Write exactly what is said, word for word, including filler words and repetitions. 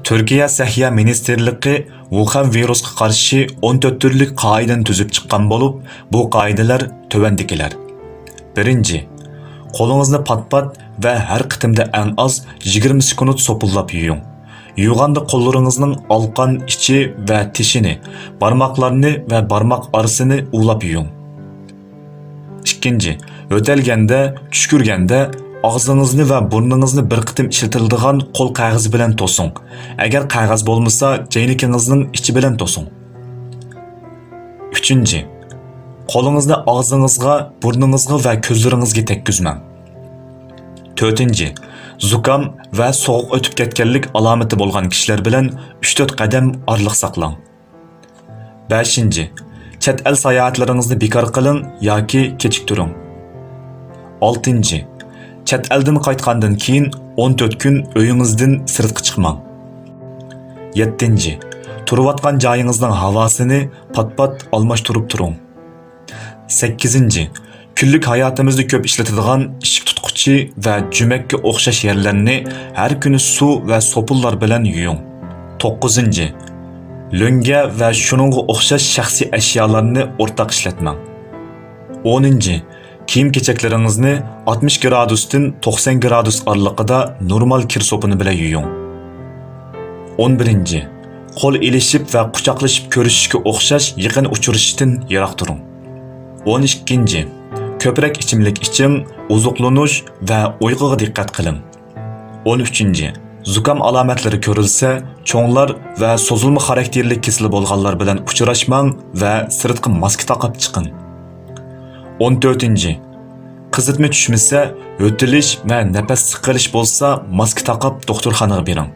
تۈركىيە سەھىيە مىنىستىرلىقى ۋۇخەن ۋىرۇسقا قارشى ئون تۆت تۈرلۈك قائىدىنى تۈزۈپ چىققان بولۇپ، بۇ قائىدىلەر تۆۋەندىكىلەر. بىرىنچى، قولىڭىزنى پات-پات ۋە ھەر قېتىمدا ئەڭ ئاز يىگىرمە سېكۇنت سوپۇنلاپ يۇيۇڭ. يۇغاندا قوللىرىڭىزنىڭ ئالقان ئىچى ۋە تېشىنى، بارماقلارنى ۋە بارماق ئارىسىنى ئۇۋىلاپ يۇيۇڭ. ئىككىنچى، يۆتەلگەندە، چۈشكۈرگەندە ئاغزىڭىزنى ۋە بۇرنىڭىزنى بىر قېتىم ئىشلىتىلىدىغان قول قەغىزى بىلەن توسۇڭ، ئەگەر قەغەز بولمىسا، چەينىكىڭىزنىڭ ئىچى بىلەن توسۇڭ. ئۈچىنچى، قولىڭىزنى ئاغزىڭىزغا، بۇرنىڭىزغا ۋە كۆزلىرىڭىزگە تەگكۈزمەڭ. تۆتىنچى، زۇكام ۋە سوغۇق ئۆتۈپ كەتكەنلىك ئالامىتى بولغان كىشىلەر بىلەن ئۈچ تۆت قەدەم ئارىلىق ساقلاڭ. بەشىنچى، چەت ئەل ساياھەتلىرىڭىزنى بىكار قىلىڭ ياكى كېچىكتۈرۈڭ. ئالتىنچى، چەت ئەلدىن قايتقاندىن كېيىن ئون تۆت كۈن ئۆيىڭىزدىن سىرتقا چىقماڭ. يەتتىنچى، تۇرۇۋاتقان جايىڭىزنىڭ ھاۋاسىنى پات-پات ئالماشتۇرۇپ تۇرۇڭ. سەككىزىنچى، كۈنلۈك ھاياتىمىزدا كۆپ ئىشلىتىدىغان ئىشىك تۇتقۇچى ۋە جۈمەككە ئوخشاش يەرلەرنى ھەر كۈنى سۇ ۋە سوپۇنلار بىلەن يۇيۇڭ. توققۇزىنچى، لۆڭگە ۋە شۇنىڭغا ئوخشاش شەخسىي ئەشيالارنى ئورتاق ئىشلەتمەڭ. ئونىنچى، كىيىم-كېچەكلىرىڭىزنى ئاتمىش گرادۇستىن توقسان گرادۇس ئارىلىقىدا نورمال كىر سوپۇنى بىلەن يۇيۇڭ. ئون بىرىنچى، قول ئېلىشىپ ۋە قۇچاقلىشىپ كۆرۈشۈشكە ئوخشاش يېقىن ئۇچرىشىشتىن يىراق تۇرۇڭ. ئون ئىككىنچى، كۆپرەك ئىچىملىك ئىچىڭ، ئوزۇقلىنىش ۋە ئۇيقۇغا دىققەت قىلىڭ. ئون ئۈچىنچى، زۇكام ئالامەتلىرى كۆرۈلسە، چوڭلار ۋە سوزۇلما خاراكتېرلىك كېسىلى بولغانلار بىلەن ئۇچراشماڭ ۋە سىرتقا ماسكا تاقاپ چىقىڭ. ئون تۆتىنچى، قىزىتما چۈشمىسە، يۆتىلىش ۋە نەپەس سىقىلىش بولسا، ماسكا تاقاپ دوختۇرخانىغا بېرىڭ.